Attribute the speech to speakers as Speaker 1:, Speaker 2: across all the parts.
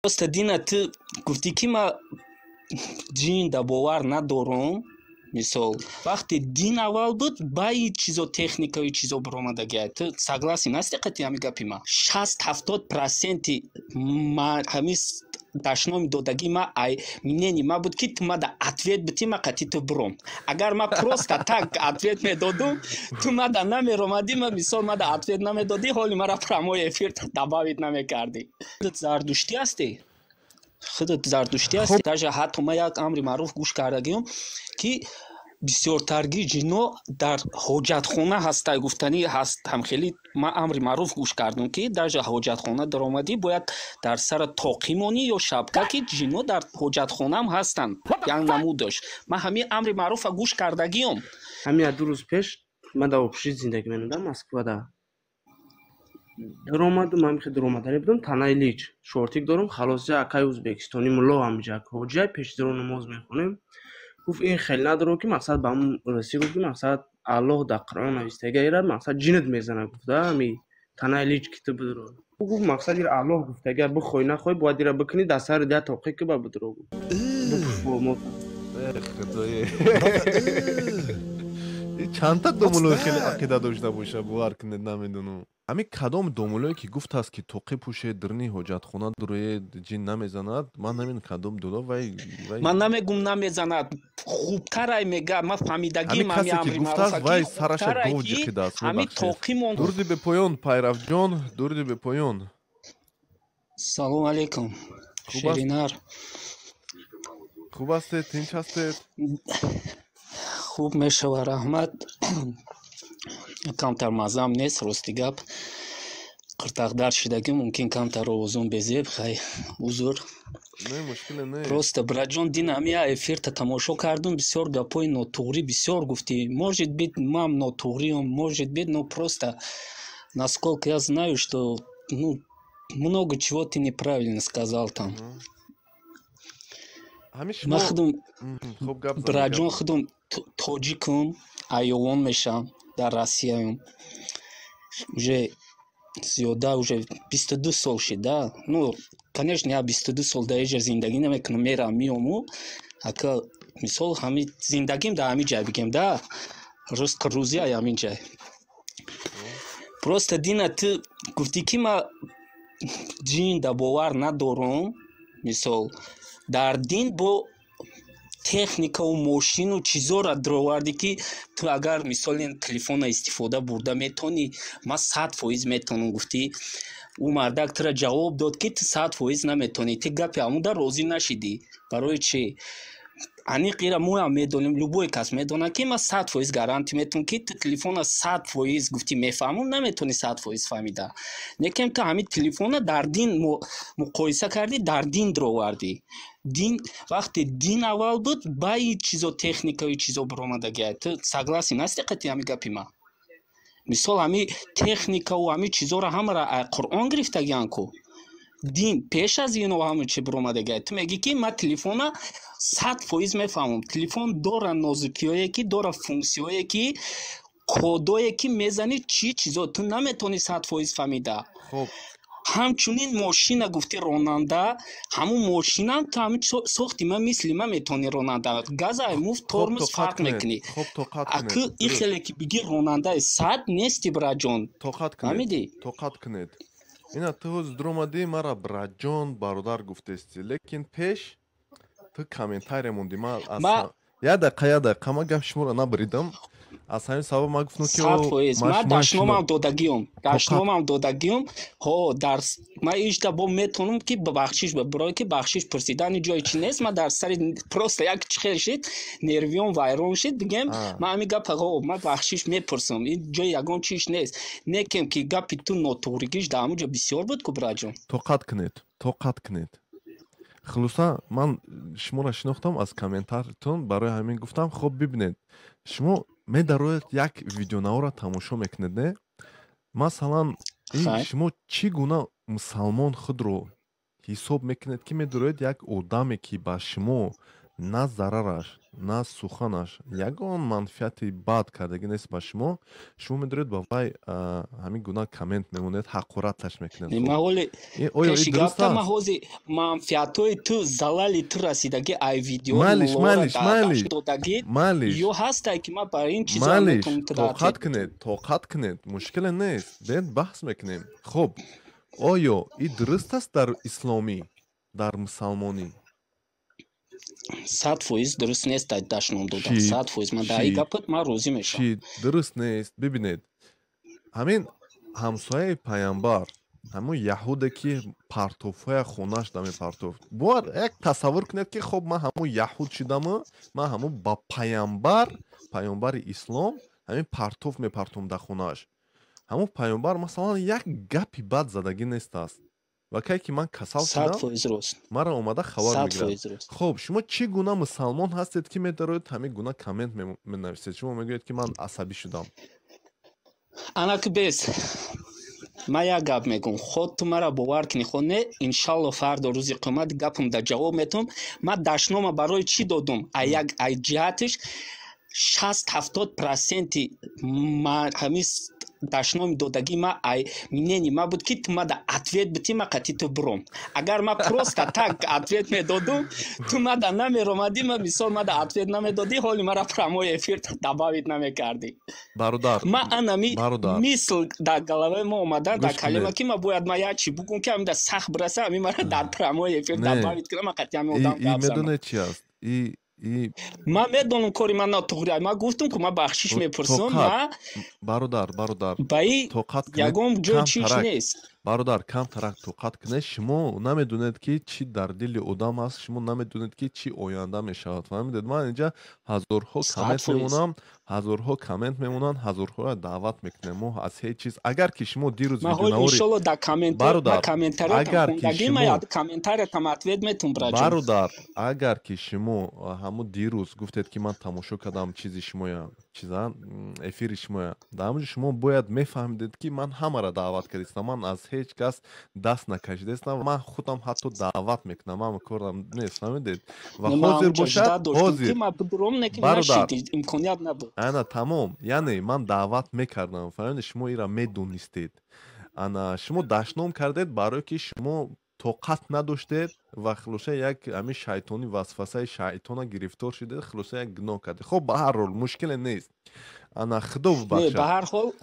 Speaker 1: Просто дина ту гуфтӣ, ки ма ҷинда бовар надорум. Мисол, вақте дин аввал буд, баъд чизо, техникаи чизо баромадагия. Ту согласен ҳасти қати ҳами гапи ма? 60-70 проценти ҳами дашноми додагӣ ма ай мнение ма буд, ки ту мада ответ битӣ, ма қати ту буром. Агар ма просто так ответ медодум, ту мада намеромадӣ. Ма, мисол, мада ответ намедодӣ, ҳоли мара прямой эфир добавить намекардӣ. Зардуштӣ ҳастӣ, худат зардуштӣ ҳастӣ. Даже ҳатто ма як амри маъруф гӯш кардагиём, ки бисёртарги ҷино дар ҳоҷатхона ҳастай, гуфтанӣ ҳаст. Ҳамхелӣ ман амри маъруф гӯш кардам, ки даже ҳоҷатхона даромадӣ, бояд дар сара тоқӣ монӣ ё шапка, ки ҷино дар ҳоҷатхонаам ҳастанд, як намуд дошт. Ман ҳамин амри маъруфа гӯш кардагиём.
Speaker 2: Ҳамин ду рӯз пеш ман дар общежит зиндагӣ менамудам Москвада. Даромадум, ҳамихе даромадане будам, танаи лич, шортик дорум, халос. Акаи узбекистони мулло ҳамиҷа ҳоҷиай, пешдиро намоз мехонем. Гуфт, ин хеле надоро, ки мақсад ба ҳамн росӣ. Гуфт, ки мақсад Аллоҳ дар Қуръон навистага, ира мақсад ҷинат мезана. Гуфта, ҳами танаи лич ки ту бидро, гуфт, мақсад ира Аллоҳ гуфтага, бихоҳӣ нахоҳӣ, бояд ира бикунӣ, дар сари я тоқӣ ки ба бидро, гуфт.
Speaker 3: Худое, чандта домулои хеле ақида дошта боша, бовар кунед, намедонам. Ҳамин кадом домулое ки гуфтааст, ки тоқӣ пӯшед, дурни ҳоҷатхона дуроед, ҷин намезанад, ман намедонам кадом дуло вай.
Speaker 1: Ман намегум намезанад, хубтарай мега, ман фаҳмидагим.
Speaker 3: Ҳамин касе ки гуфтааст, вай сараша гов ҷиқидааст.
Speaker 1: Ҳамин тоқимон.
Speaker 3: Дуруди бепоён, Пайравҷон, дуруди бепоён.
Speaker 1: Салом алейкум, Шеринар.
Speaker 3: Хуб ҳастед, тинч ҳастед?
Speaker 1: Хуб мешава, раҳмат. Камтар маззам нест, рости гап, қиртақдар шидагӣ, мумкин камтар овозум безеб, хай, узр.
Speaker 3: Не, мушкиле не.
Speaker 1: Просто, браҷон, дин ҳамия эфирта тамошо кардум, бисёр гапҳои нотуғрӣ бисёр гуфтӣ. Может быть, ман нотуғриам, может быть, но просто, насколько я знаю, что, ну, много чего ты неправильно сказал там. Ман худум, браҷон, худум тоҷикум, айёвон мешавам, дар Россияюм уже зиёда, уже 22 сол шид, да. Ну, конечно, я 22 сол дар иҷа зиндагӣ намекунам, мерам, миёму ака, мисол, ҳами зиндагим дар ҳамин ҷай, бигем, да, ризқу рӯзӣ ай ҳамин ҷай. Просто дина ту гуфтӣ, ки ма ҷинда бовар надорум. Мисол, дар дин бо техникаву мошину чизоро даровардӣ, ки ту агар, мисоли, телефона истифода бурда метавонӣ, ман 100% метавонам, гуфтӣ. Ӯ мардак тура ҷавоб дод, ки ту 100% наметавонӣ. Ту гапи ҳамуда розӣ нашидӣ. Барои чӣ? Аниқ ира моям медонем, любой кас медонад, ки ман 100% гарантия метавонам, ки ту телефона 100%, гуфтӣ, мефаҳмам, наметавонӣ 100% фаҳмида. Лекин ту ҳамин телефона дар дин муқоиса кардӣ, дар дин даровардӣ. Дин, вақте дин аввал буд, баъд чизо, техникаи чизо баромадагия. Ту согласен ҳасти қати ҳамин гапи ман? Мисол, ҳамин техникаву ҳамин чизоро ҳамаро Қуръон гирифтагиян ку. Дин пеш аз ино ҳама чи баромадагия. Ту мегӣ, ки ман телефона 100% мефаҳмам. Телефон дора нозукиҳое, ки дора, функсияое, ки кодое, ки мезанӣ, чӣ чизо ту наметавонӣ 100% фаҳмида. Ҳамчунин мошина, гуфтӣ, ронанда, ҳамун мошинам ту ҳамин сохти ман, мисли ман метавонӣ ронанда, газа, муфт, тормоз фарқ мекунӣ. Акы ин хеле ки бигӣ, ронандаи сад нести, браҷон.
Speaker 3: Фаҳмидӣ? Тоқат кунед. Ина ту ҳоз дуромадӣ, мара браҷон, бародар гуфтести, лекин пеш ту комментария мондӣ. Ма як дақиқа, як дақиқа, ман гапи шуморо набаридам, аз ҳамин сабаб ман гуфтам, ки
Speaker 1: 100% ман дашномам додагиём, дашномам додагиём. Ҳо, дар ман ишта бо метавонам, ки бахшиш, барое ки бахшиш пурсидани ҷои чи нест. Ман дар сари просто як чихел шид, нервиём вайрон шид, бигем. Ман ҳамин гапа, ҳо, ман бахшиш мепурсам, ин ҷои ягон чиш нест. Некем ки гапи ту нотуғригиш дар ҳамон ҷо бисёр буд ку, браҷон.
Speaker 3: Тоқат кунед, тоқат кунед. Хулоса, ман шуморо шинохтам аз комментаритон, барои ҳамин гуфтам. Хоб, бибинед, шумо медароед, як видеонаворо тамошо мекунед, не? Масалан, шумо чӣ гуна мусалмон худро ҳисоб мекунед, ки медароед, як одаме, ки ба шумо На зарараш, на суханаш ягон манфиати бад кардагӣ нест ба шумо. Шумо медоред ба вай ҳамин гуна коммент мемонед, ҳақораташ мекунед.
Speaker 1: Пеши гапта ма ҳози манфиатҳои ту, залали ту расидаги ай видео
Speaker 3: Малиш.
Speaker 1: Малиш ё ҳастай, ки ма бар ин чизо
Speaker 3: Малиш, тоқат кунед, тоқат кунед, мушкиле нест, бед баҳс мекунем. Хуб, оё ин дуруст аст дар исломӣ, дар мусалмонӣ?
Speaker 1: 100% дуруст нест дашном додан, 100%. Ман дар ин гапат ман розӣ мешавам.
Speaker 3: Чӣ дуруст нест? Бибинед, ҳамин ҳамсояи паямбар, ҳамун яҳуде, ки партофҳоя хонаш намепартофт. Бояд як тасаввур кунед, ки хоб, ман ҳамун яҳуд шидаму ман ҳамун ба паямбар, паёмбари ислом, ҳамин партоф мепартом дар хонааш. Ҳамун паёмбар, масалан, як гапи бад задагӣ нестааст ва кай ки ман касал шудам, маро омада хабар мегирад. Хуб, шумо чӣ гуна мусалмон ҳастед, ки медароед, ҳамин гуна коммент менависед? Шумо мегӯед, ки ман асабӣ шудам.
Speaker 1: Анаки бес, ман як гап мегӯм: ход ту мара бовар кунӣ, ход не, иншалло фардо рӯзи қиёмат гапам дар ҷавоб метавам. Ман дашнома барои чӣ додум? Як ай ҷиҳатиш 60-70%-и ҳамин дашноми додагӣ ма ай мнение ма буд, ки ту мада ответ битӣ, ма қати ту буром. Агар ма просто так ответ медодум, ту мада намеромадӣ, ма мисол мада ответ намедодӣ, ҳоли мара прямой эфир добавить намекардӣ.
Speaker 3: Бародар.
Speaker 1: Ма анами мисл дар головаи ма омада дар калима, ки ма бояд ма як чи бугум, ки ҳамида сахт бираса, ҳами мара дар прямой эфир добавить кунам, ма қати ҳами одам гап занам.
Speaker 3: Медонед, чи аст?
Speaker 1: Ман медонам, кори ман нотуғри. Ман гуфтам, ки ман бахшиш мепурсам, ма
Speaker 3: Бародар, бародар.
Speaker 1: Ба и ягон ҷо чиш нест.
Speaker 3: Бародар, камтарак тоқат кунед. Шумо намедонед, ки чӣ дар дили одам аст, шумо намедонед, ки чӣ оянда мешавад, фаҳмидед? Ман инҷа ҳазорҳо коммент мемонам, ҳазорҳо коммент мемонанд, ҳазорҳоро даъват мекунем мо аз ҳеҷ чиз. Агар ки шумо дирӯз
Speaker 1: Иншолло дар
Speaker 3: Бародар,
Speaker 1: агар ки шумо комментариятам ответ метум, браҷон.
Speaker 3: Бародар, агар ки шумо ҳамун дирӯз гуфтед, ки ман тамошо кардам чизи шумоя, чиза, эфири шумоя, дар ҳамун шумо бояд мефаҳмидед, ки ман ҳамаро даъват кардистам, ман аз ҳеҷ кас даст накашидастам, ман худам ҳатто даъват мекунам, ман корам нест, фаҳмидед? Ва ҳозир бошад, ҳозир
Speaker 1: бародар, имконият набуд.
Speaker 3: Ана тамом, яъне ман даъват мекардам, фаҳмидед? Шумо ира медонистед. Ана шумо дашном кардед, барое ки шумо тоқат надоштед ва хулоса як ҳамин шайтони васвасаи шайтона гирифтор шудед, хулоса як гуноҳ кардед. Хоб, ба ҳар ҳол мушкиле нест, ана худо
Speaker 1: бубахшад. Ба ҳар ҳол,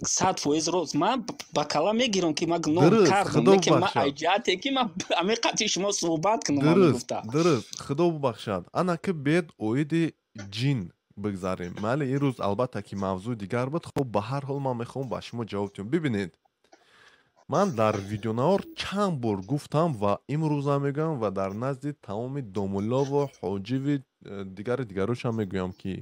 Speaker 1: 100% рост. Ман ба кала мегирам, ки ман гуноҳ кардам, лекин ман айҷиҳате, ки ман ҳамин қати шумо суҳбат кунам.
Speaker 3: Дуруст, дуруст, худо бубахшад. Ана ки бед оиди ҷин бигзарем. Майли, ин рӯз албатта ки мавзӯи дигар буд. Хоб, ба ҳар ҳол ман мехоҳам ба шумо ҷавоб диҳам. Бибинед, ман дар видеонавор чанд бор гуфтам ва имрӯзам мегӯям ва дар назди тамоми домуллову ҳоҷиви дигари дигарошам мегӯям, ки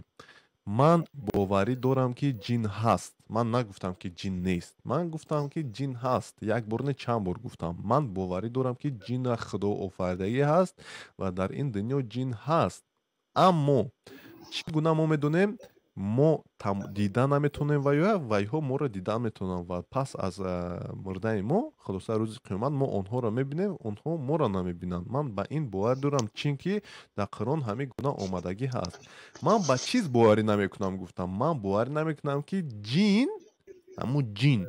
Speaker 3: ман боварӣ дорам, ки ҷин ҳаст. Ман нагуфтам, ки ҷин нест, ман гуфтам, ки ҷин ҳаст. Як бор не, чанд бор гуфтам: ман боварӣ дорам, ки ҷинна худо офаридагӣ ҳаст ва дар ин дунё ҷин ҳаст. Аммо чӣ гуна мо медонем? Мо дида наметонем ва ё вайҳо моро дида метавонанд ва пас аз мурдаи мо, хулоса, рӯзи қиёмат мо онҳоро мебинем, онҳо моро намебинанд. Ман ба ин бовар дорам, чун ки дар Қуръон ҳамин гуна омадагӣ ҳаст. Ман ба чиз боварӣ намекунам, гуфтам: ман боварӣ намекунам, ки ҷин, ҳамун ҷин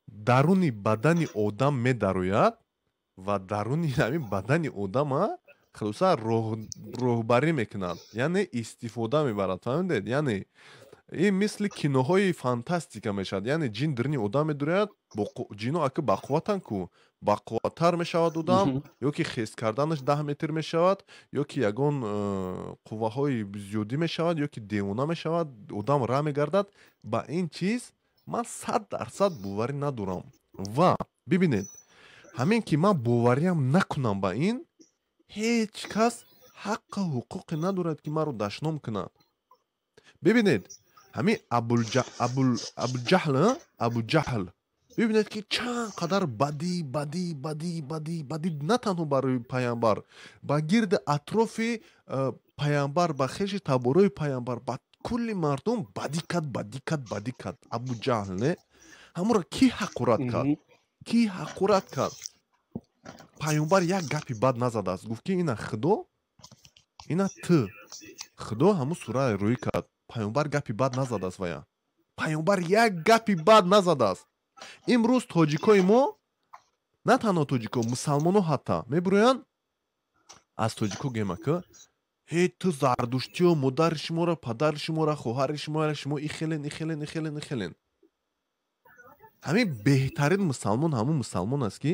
Speaker 3: даруни бадани одам медарояд ва даруни ҳамин бадани одама, хулоса, роҳбарӣ мекунад, яъне истифода мебарад, фаҳмидед? Яъне ин мисли киноҳои фантастика мешавад, яъне ҷин даруни одам медурояд. Ҷино ака бақувватанд ку, бақувваттар мешавад одам, ё ки хез карданаш 10 метр мешавад, ё ки ягон қувваҳои зиёдӣ мешавад, ё ки девона мешавад одам, ра мегардад. Ба ин чиз ман 100% боварӣ надорам. Ва бибинед, ҳамин ки ман бовариам накунам, ба ин ҳеҷ кас ҳаққу ҳуқуқе надорад, ки маро дашном кунад. Бибинед, ҳамин Абуҷаҳл, Абуҷаҳл, бибинед, ки чанд қадар бадӣ, бадӣ, бадӣ, бадӣ, бадӣ на танҳо барои паямбар, ба гирди атрофи паямбар, ба хеши таборои паямбар, ба кулли мардум бадӣ кард, бадӣ кард, бадӣ кард Абуҷаҳл. Не, ҳамонро кӣ ҳақорат кард? Кӣ ҳақорат кард? Паёмбар як гапи бад назадааст, гуфт, ки ина худо Ина ту Худо ҳамун сура рӯй кард. Паёмбар гапи бад назадааст, вая паёмбар як гапи бад назадааст. Имрӯз тоҷикои мо, на танҳо тоҷико, мусалмоно ҳатта мебурӯянд аз тоҷико гемака: ҳе, ту зардуштиё, модари шуморо, падари шуморо, хоҳари шуморо, шумо ихелен, ихелен, ихелен, ихелен. Ҳамин беҳтарин мусалмон ҳамун мусалмон аст, ки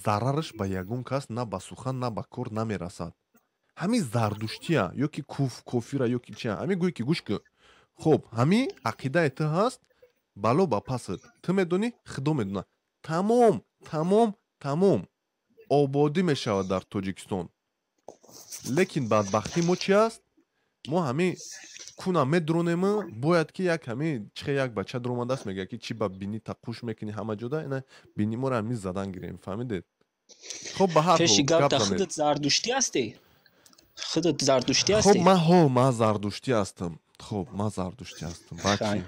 Speaker 3: зарараш ба ягон кас на ба сухан, на ба кор намерасад. Ҳамин зардуштия ё ки куф кофира ё ки чия, ҳамин гӯй ки гӯш кун, хуб, ҳамин ақидаи ту ҳаст, бало ба пасат, ту медонӣ, Худо медонад. Тамом, тамом, тамом, ободӣ мешавад дар Тоҷикистон. Лекин бадбахтии мо чи аст? Мо ҳамин куна медронем, бояд ки як ҳамин чихе як бача дуромадааст, мегӯяд ки чи ба бини тақуш мекунӣ ҳама ҷода, ина бини моро ҳамин задан гирем, фаҳмидед? Хоб, ба ҳар
Speaker 1: пеши гап, худат зардуштӣ ҳастӣ? Худат зардуштӣ ҳастӣ?
Speaker 3: Хоб, ман ҳо, ман зардуштӣ ҳастам. Хоб, ман зардуштӣ ҳастам. Баъд чӣ?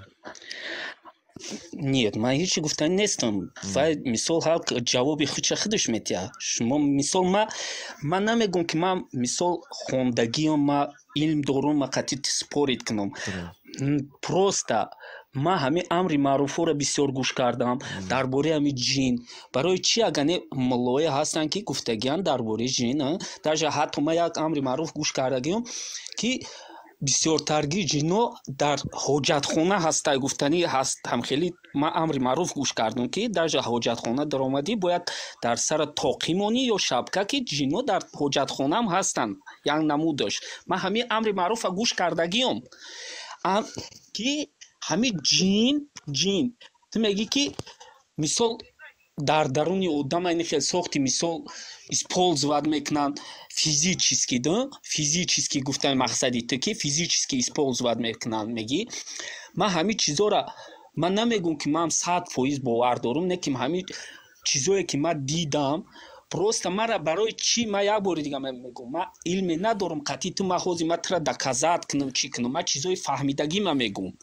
Speaker 1: Нет, ман ҳечи гуфтани нестам. Вай мисол ҳар ҷавоби худша худаш метиҳад. Шумо мисол, ман намегӯм, ки ман мисол хондагиам, ман илм дорум, ман қатъи спорить кунам. Просто ман ҳамин амри маъруфҳоро бисёр гӯш кардам дар бораи ҳамин ҷин. Барои чӣ агар не, муллое ҳастанд, ки гуфтагианд дар бораи ҷин. Даже ҳатто ман як амри маъруф гӯш кардагиам, ки бисёртарги ҷино дар ҳоҷатхона ҳастай, гуфтанӣ ҳаст. Ҳамхелӣ ман амри маъруф гӯш кардам, ки даже ҳоҷатхона даромадӣ, бояд дар сара тоқӣ монӣ ё шапка, ки ҷино дар ҳоҷатхонаам ҳастанд, як намудаш. Ман ҳамин амри маъруфа гӯш кардагиём, ки ҳамин ҷин, ту мегӣ, ки мисол дар даруни одам ини хел сохти, мисол использовать мекунанд физически, да, физически гуфтани мақсади ту, ки физически использовать мекунанд, мегӣ. Ман ҳамин чизора ман намегӯм, ки ман 100% бовар дорум, не ки ҳамин чизое, ки ман дидам, просто мара барои чӣ, ман як бори дига мегӯм, ман илме надорум қатъи ту, ман ҳозир ман тура доказать кунам, чӣ кунам. Ман чизои фаҳмидагӣ ма мегӯм.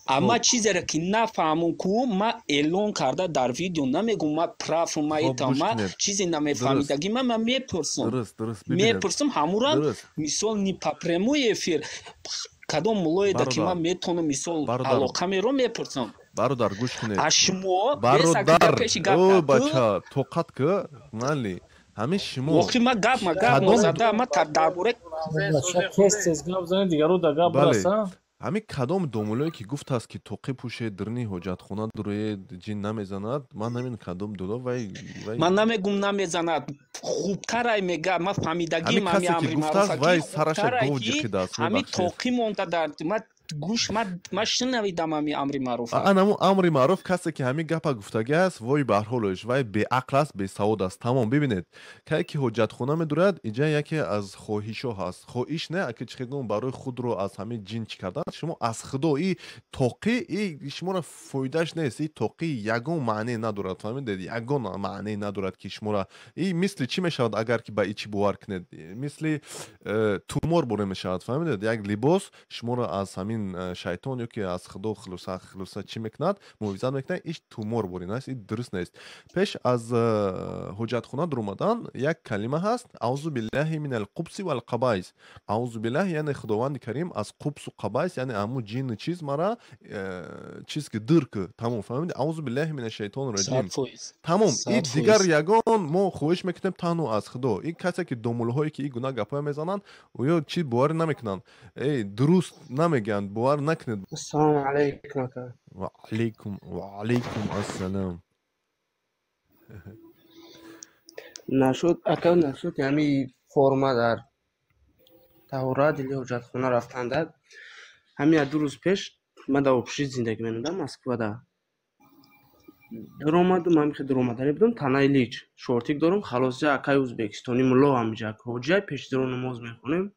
Speaker 1: Ама чизеро, ки нафаҳмум ку, ман эълон карда дар видео намегӯм, ман прав, ма итам. Ма чизе намефаҳмидагӣ ман мепурсам, мепурсам ҳамурам, мисол, не по прямой эфир, кадом муллоеда, ки ман метавонам, мисол, алоқа меро, мепурсам.
Speaker 3: Бародар, гӯш кунед.
Speaker 1: А шумо
Speaker 3: Бародар, о бача, тоқат ки нали ҳамин шумо.
Speaker 1: Охи ма гап, ма гап нозада, ма дар бораи
Speaker 4: Тез тез гап занед, дигару да гап раса.
Speaker 3: Ҳамин кадом домулое, ки гуфтааст, ки тоқӣ пӯшед, дирни ҳоҷатхона дуроед, ҷин намезанад, ман намедонам кадом дуло вай.
Speaker 1: Ман намегум намезанад, хубтарай мега, ман фаҳмидагим.
Speaker 3: Ҳамин касе, ки гуфтааст, вай сараша гов ҷиқидааст.
Speaker 1: Ҳамин тоқӣ монда дар ма гӯш, ма шунавидам ҳами амри маъруф.
Speaker 3: Анаму амри маъруф касе, ки ҳамин гапа гуфтагӣ аст, вой ба ҳолаш, вай беақл аст, бесавод аст. Тамом. Бибинед, кае ки ҳоҷатхона медурад, иҷа яке аз хоҳишҳо ҳаст, хоҳиш не, аки чӣ гум, барои худро аз ҳамин ҷин чӣ кардан, шумо аз Худо и тоқӣ и шуморо фоидааш нест. И тоқӣ ягон маъне надорад, фаҳмидед? Ягон маъне надорад, ки шуморо и мисли чӣ мешавад, агар ки ба и чӣ бовар кунед, мисли тумор боре мешавад, фаҳмидед? Як либос шуморо аз ҳамин шайтон ё ки аз Худо хулоса, хулоса чӣ мекунад, муҳофизат мекунад, иш тумор борин аст, и дуруст нест. Пеш аз ҳоҷатхона дуромадан як калима ҳаст: аузу биллаҳи минал қубси вал қабайс. Аузу биллаҳ, яъне Худованди Карим аз қубсу қабайс, яъне ҳамун ҷину чиз мара чиз ки дир ки. Тамом, фаҳмиди? Аузу биллаҳи мина шайтони раҷим, тамом. И дигар ягон мо хоҳиш мекунем танҳо аз Худо. И касе ки домулҳое, ки и гуна гапҳое мезананд, ё чи боварӣ намекунанд, эй, дуруст намегӯянд, бовар накунед.
Speaker 2: Ассалому алайкум, ака.
Speaker 3: Ва алайкум, ва алайкум ассалом.
Speaker 2: Нашуд, ака, нашуд ҳами форма дар таҳорат или ҳоҷатхона рафтанда. Ҳамин як 2 рӯз пеш ман дар общежит зиндагӣ менамудам Москвада. Дуромадум, ҳамин хел дуромаданӣ будам, танаи лич, шортик дорум, халос, я акаи ӯзбекистони мулло ҳамиҷа, ҳоҷия, пешдиро намоз мехонем.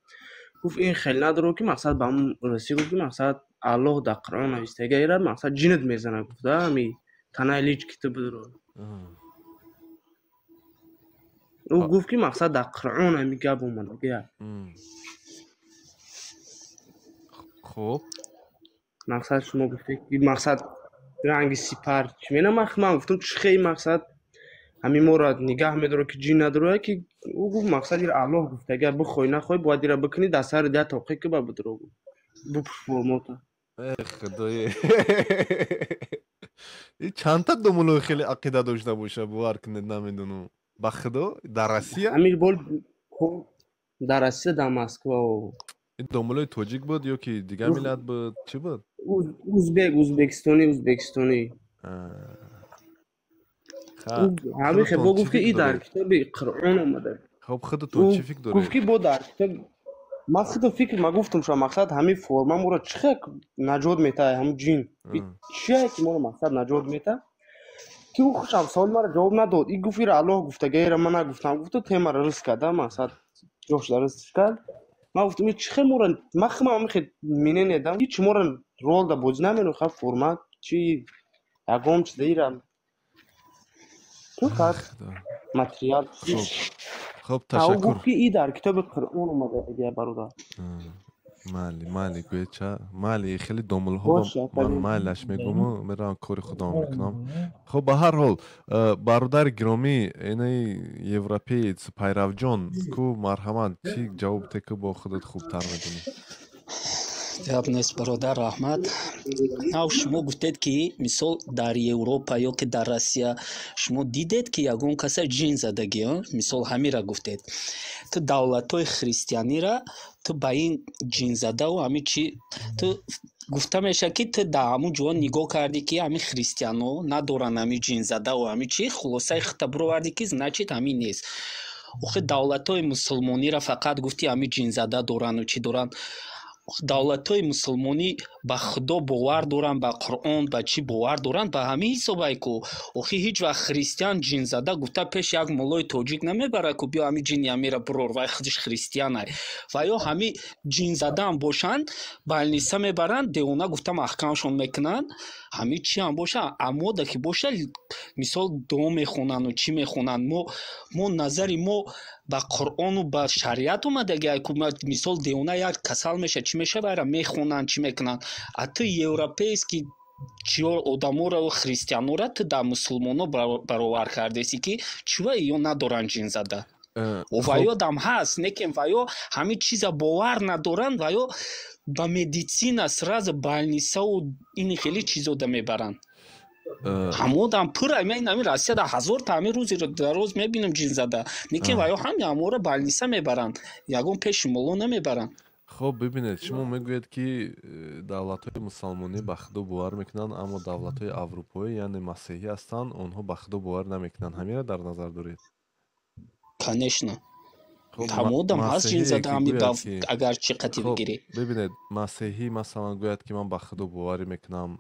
Speaker 2: Гуфт, ин хел надоро, ки мақсад ба ҳамун русӣ гуфт, ки мақсад Аллоҳ дар Қуръон навистага, ира мақсад ҷинат мезанад, гуфта, ҳами танаи лич ки ту бидро. Ӯ гуфт, ки мақсад дар Қуръон ҳами гап омадагия.
Speaker 3: Хуб.
Speaker 2: Мақсад шумо гуфте, ки мақсад ранги сипар чӣ менам, ман гуфтам, чӣ хел мақсад Ҳамин моро нигаҳ медорад, ки ҷин надорояд, ки ӯ гуфт, мақсад ира Аллоҳ гуфтага, бихоҳӣ нахоҳӣ, бояд ира бикунӣ, дар сари я тоқӣ ки ба бидро, гуфт, бупӯш формота.
Speaker 3: Э худое, чандта домулои хеле ақида дошта боша, бовар кунед, намедонам, ба худо, дар Россия.
Speaker 2: Ҳамин бол дар Россия, дар Москва.
Speaker 3: Ин домулои тоҷик буд ё ки дигар миллат буд, чӣ буд?
Speaker 2: Узбек, узбекистонӣ, узбекистонӣ. Ҳамин хел бо гуфт, ки и дар китоби Қуръон омада.
Speaker 3: Хоб, худатон чӣ фикр доред?
Speaker 2: Гуфт, ки бо дар китоб. Ман худо фикр, ма гуфтам, шо мақсад ҳамин форма моро чӣ хел наҷот метаҳад, ҳамин ҷин чие, ки моро мақсад наҷот метаҳад, ки ӯ хушам саволи маро ҷавоб надод. И гуфт, ира Аллоҳ гуфтага, ира ман нагуфтам, гуфту темаро рис карда, мақсад ҷош дар рис кард. Ман гуфтам, и чӣ хел моро, ман худам ҳамин хел мнение дам, ҳеч моро рол да бозӣ намену ха форма чи ягон чиза ира ту материал.
Speaker 3: Хоб, ташаккур.
Speaker 2: Гуфт, ки и дар китоби Қуръон омада, бародар.
Speaker 3: Майли, майли, гӯеча, майли, хеле домулҳо ман майлаш мегӯму меравам, кори худам мекунам. Хоб, ба ҳар ҳол, бародари гиромӣ, инаи европеец Пайравҷон ку, марҳамат, чӣ ҷавоб те, ку бо худат хубтар медонӣ.
Speaker 1: Гап нест, бародар, раҳмат. Нав шумо гуфтед, ки мисол дар Европа ё ки дар Россия шумо дидед, ки ягон каса ҷин задагӣ, мисол ҳамира гуфтед. Ту давлатҳои христианира ту ба ин ҷинзадаву ҳамин чи ту гуфта мешавад, ки ту дар ҳамун ҷо нигоҳ кардӣ, ки ҳамин христиано надоранд ҳамин ҷинзадаву ҳамин чи, хулосаи худта бировардӣ, ки значит ҳамин нест. Охи, давлатҳои мусулмонира фақат гуфтӣ, ҳамин ҷинзада дорану чӣ доранд. Давлатҳои мусулмонӣ ба Худо бовар доранд, ба Қуръон, ба чӣ бовар доранд, ба ҳамин ҳисобай ку. Охи, ҳеҷ вақт христиан ҷинзада гуфта пеш як муллои тоҷик намебарад, ку биё, ҳамин ҷини ҳамира бурор, вай худиш христианай. Ва ё ҳамин ҷинзадаам бошанд, больница мебаранд, девона гуфта маҳкамшон мекунанд. Ҳамин чиам боша, амода ки боша, мисол, дуо мехонану чӣ мехонанд. Мо назари мо ба Қуръону ба шариат омадаги. Мисол, девона як касал меша, чӣ меша, вайра мехонанд, чӣ мекунанд. А ту европейский чиё одаморо, христианора ту дар мусулмоно баровар кардеси, ки чива ё надоранд ҷинзада. Ваё дам ҳаст, лекин ваё ҳамин чиза бовар надоранд, ваё ба медицина сразу больницаву ини хеле чизода мебаранд. Ҳамодам пур ами Россияда ҳазорта ҳамин рӯзи дар рӯз мебинам ҷинзада, лекин ваё ҳами ҳаморо больница мебаранд, ягон пеши мулло намебаранд.
Speaker 3: Хоб, бибинед, шумо мегӯед, ки давлатҳои мусалмонӣ ба Худо бовар мекунанд, аммо давлатҳои аврупоӣ, яъне масеҳӣ ҳастанд, онҳо ба Худо бовар намекунанд. Ҳаминро дар назар доред?
Speaker 1: Конечно, ҳамодам ҳаст ҷинзада, ҳами агар чӣ қатӣ бигирӣ.
Speaker 3: Бибинед, масеҳӣ масалан гӯяд, ки ман ба Худо боварӣ мекунам.